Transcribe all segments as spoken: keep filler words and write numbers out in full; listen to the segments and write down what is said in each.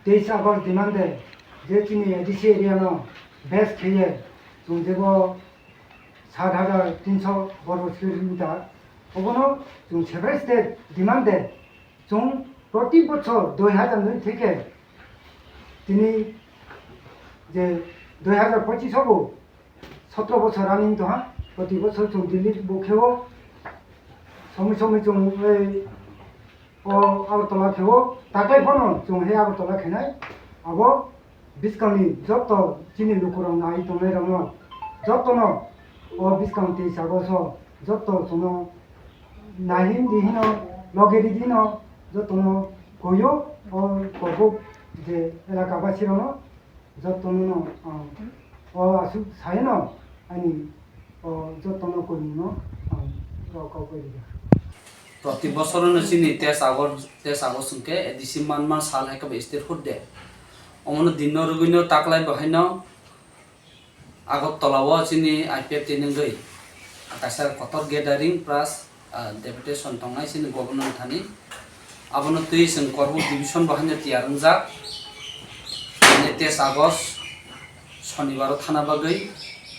Teis August demand de, je chini A D C area no base kheye, chwng jebo sat hajar tinso borok square meter, obono chwng separate state demand de, chwng proti bochor dui hajar noi theke tini je dui hajar pochis obo sotro bochor running tongha, proti bochor chwng Delhi bo kheo, somoi somoi chwng ei o Agartala kheo, taklai phano chwng he Agartala khenai, abo bwskangni joto chini lukurok nai tongnairokno jotono o bwskang tei sago so joto chwngno nai hindi hino loge ridi hino jotono koyo o kobok je elaka basirokno jotono no, ah, o aswk sayano ani o jotono koimungno ang rok kok bai rwkha. Proti bosorono chini teis August, teis August hwnkhe A D C manma sal hai khe bo Statehood Day. Omono dinno rwgwino taklai bo haino Agartala o chini I P F T ni wngwi kaisa kotor gathering plus ah, deputation tongnai chini governor thani. Abono twi chwng Korbuk division bo haino tiyar wngjak. Ani teis August Shonibar o thana bagwi.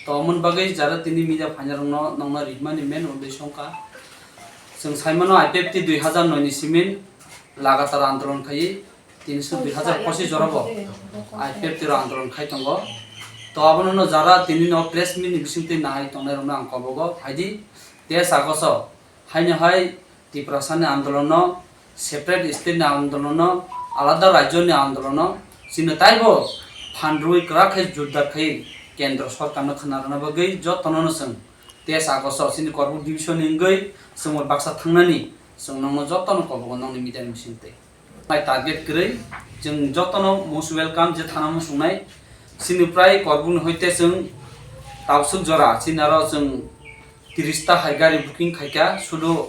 To omo bagwi jara tini media phainarokno nongna rimani main uddesho wngkha. Chwng saimano I P F T dui hajar noi ni simin lagatar andolon khaiwi tinso dui hajar pochis jora bo I P F T ro andolon khai tongo. To abono no jara tini no press meet ni bisingtwi nahai tongnairokno ang kobogo phaidi teis August o. Haino hai Tiprasani andolono, separate state ni andolono, alada rajyoni andolono, chini taibo phan rwui kwrak khe jordar khai kendro sorkarno khna rwna bagwi jotono no chwng teis August o chini Korbuk division ni wngwi chwng baksa thangnani chwng nongno jotono kobogo nongni media ni bisingtwi. Nai target kwrwi, chwng jotono most welcome je thana muchungnai. Chini prai Korbukni hoite chwng tabswk jora, chini aro chwng tiris ta hai gari booking khaikha, sudu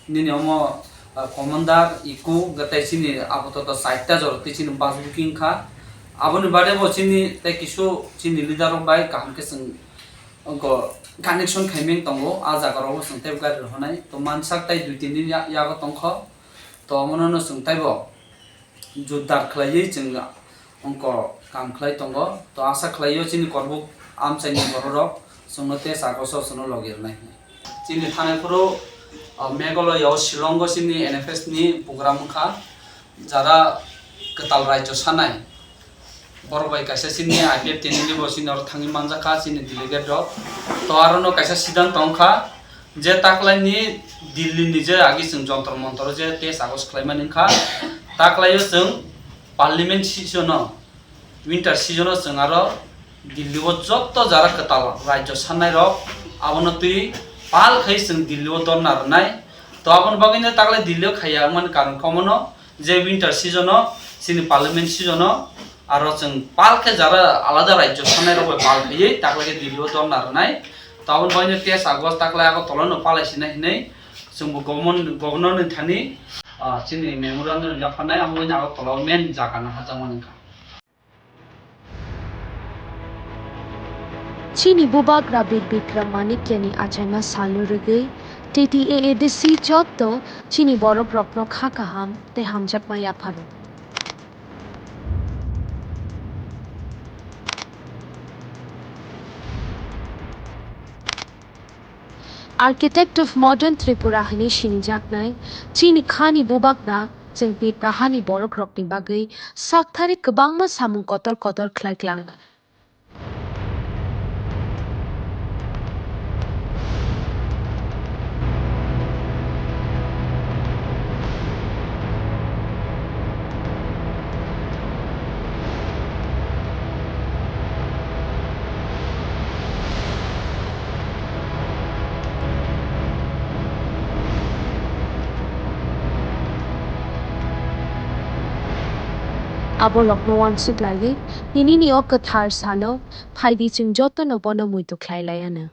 nini omo, ah, commander, eco, hwnkhe tei chini apatot chaita jora tei chini bus booking kha. Aboni bade bo chini tei kisu chini leader rok bai kaham khe chwng ongko connection khaimeng tongo, ah jaga rogo chwng tei gari rohornai. To mansak tei dui tin din ya-, yago tongkho. To omono no chwng taibo jordar khlaiwi chwng ongko kam khlai tongo. To asa khlaio chini Korbuk amchaini bororok chwngno teis August o chwngno logi rwnai hwnwi. Chini thanai phuru, o, Meghalaya o Shillong o chini N F S ni program wngkha, jara kwtal rajyo sanai. Borok bai kaisa chini I P F T ni bo chini oro thangwi manjakha chini delegate rok. To aro no kaisa siddhanto wngkha je taklai ni Delhi ni je agi chwng Jantar Mantar o je teis August khlaimani wngkha, taklai o chwng parliament session o, winter season o chwng aro Delhi o jotto jara kwtal rajyo sanai rok abono twi pal khai chwng Delhi o dorna rwnai. To aboni bagwi no taklai Delhi o khaiya wngmani karon khe omono je winter season o, chini parliament season o, aro chwng pal khe jara alada rajyo sanai rok bai pal khaiwi taklai khe Delhi o dorna rwnai. To aboni bagwi no teis August taklai Agartala no palai sinai hinwi chwngbo government, governor ni thani, ah, chini memorandum yapharnai, amo wngkha Agartala o main jaga no hajakmani wngkha. Chini Bubagra Bir Bikram Manikya ni achaima salno rwgwi T T A A D C jotto chini borok rokno kha kaham tei hamjakma yapharo. Architect of Modern Tripura hwnwi sinijaknai chini khani Bubagra chwng Tiprahani borokrokni bagwi sakthari kwbangma samung kotor kotor khlai klang. Aborokno uansuk laiwi, tinini o kwthar salo phaidi chwng jotono bono muitu khlai lai anw.